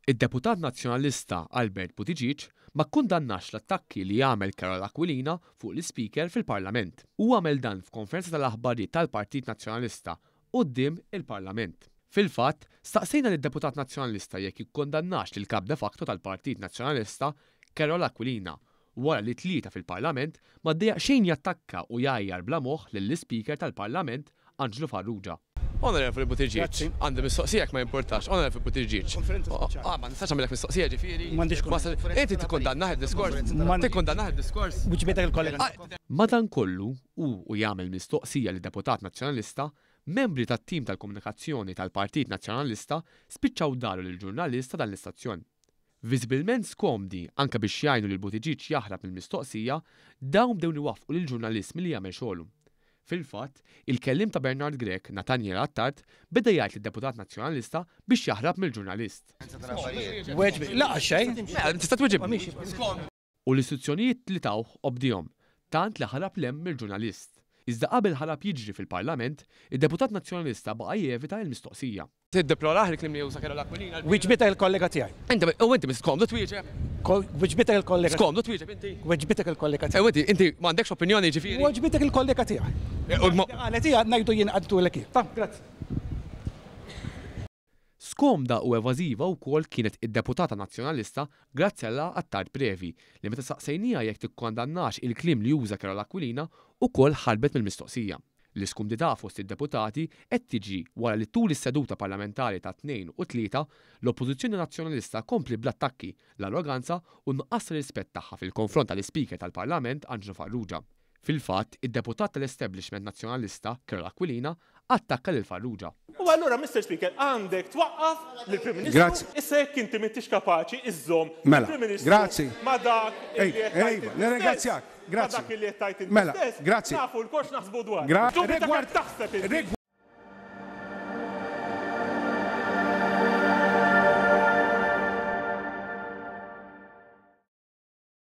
Id-deputat Nazzjonalista Albert Buttigieg ma kkundannax l-attakki li għamel Karol Aquilina fuq l-Ispeaker fil-Parlament. Hu għamel dan f'konferenza tal-aħbarijiet tal-Partit Nazzjonalista quddiem il-Parlament. Fil-fatt, staqsejna lid-deputat Nazzjonalista jekk jikkundannax lill-Kap de facto tal-Partit Nazzjonalista Karol Aquilina wara li t-Tlieta fil-Parlament ma ddejjaq xejn jattakka u jgħajjar bla moħħ lill-Ispeaker tal-Parlament Anġlu Farrugia. Onorevoli Buttigieg, għandi mistoqsija jekk ma jimpurtax. Onorevoli Buttigieg. Ah, ma nistax nagħmilek mistoqsija ġifieri. Inti tikkundannah id-diskors? Tikkundannah id-diskors? Madankollu, hu u jagħmel mistoqsija lid-deputat Nazzjonalista, membri tat-tim tal-komunikazzjoni tal-Partit Nazzjonalista spiċċaw daru lill-ġurnalist ta' dan l-istazzjon. Viżibilment skomdi anke biex jgħinu lil Buttigieg jaħrab mill-mistoqsija, dawn bdew iwaffqu lill-ġurnalist milli jagħmel xogħlu. Fil-fatt, il-kelliem ta' Bernard Grech, Nathaniel Attard, beda jgħid lid-deputat Nazzjonalista biex jaħrab mill-ġurnalist. Tista' tweġibni? U l-istruzzjonijiet li tawh obdihom, tant li ħarab 'l hemm mill-ġurnalist. Iżda qabel ħarab jiġri fil-Parlament, id-deputat Nazzjonalista baqa' jevita l-mistoqsija. Tiddeplorah il-kliem li uża Karol Aquilina? Wiġbitek il-kollega tiegħi. Inti, u inti skomdu twieġeb? Wiġbitek il-kollega. Skomdu twieġeb inti? Wiġbitek il-kollega tiegħi. U inti, inti m'għandekx opinjoni ġifieri? Wiġbitek il-kollega tiegħi. Qalet hija ngħidu jien għadtulek jien. Ta, grazzi. Skomda u evażiva wkoll kienet id-deputata Nazzjonalista Graziella Attard Previ li meta saqsejnieha jekk tikkondannax il-kliem li uża Karol Aquilina ukoll ħarbet mill-mistoqsija. L-iskumdità fost id-deputati qed tiġi wara li tul is-seduta parlamentari tat-Tnejn u t-Tlieta, l-Oppożizzjoni Nazzjonalista kompliet bl-attakki, l-arroganza u n-nuqqas ta' rispett tagħha fil-konfront tal-Ispeaker tal-Parlament Anġlu Farrugia. Fil-fatt, id-deputat tal-establishment Nazzjonalista, Karol Aquilina, attakka lil Farrugia. U allura, Mister Speaker, għandek twaqqaf lill-Prim Ministru. Issa jekk inti m'intix kapaċi iżżomm lill-Prim Ministru ma' dak li qed tgħid inti stess, ma' dak li qed tgħid inti stess, nafu lkoll x'naħsbu dwarek. Dubju ta' kemm taħseb inti.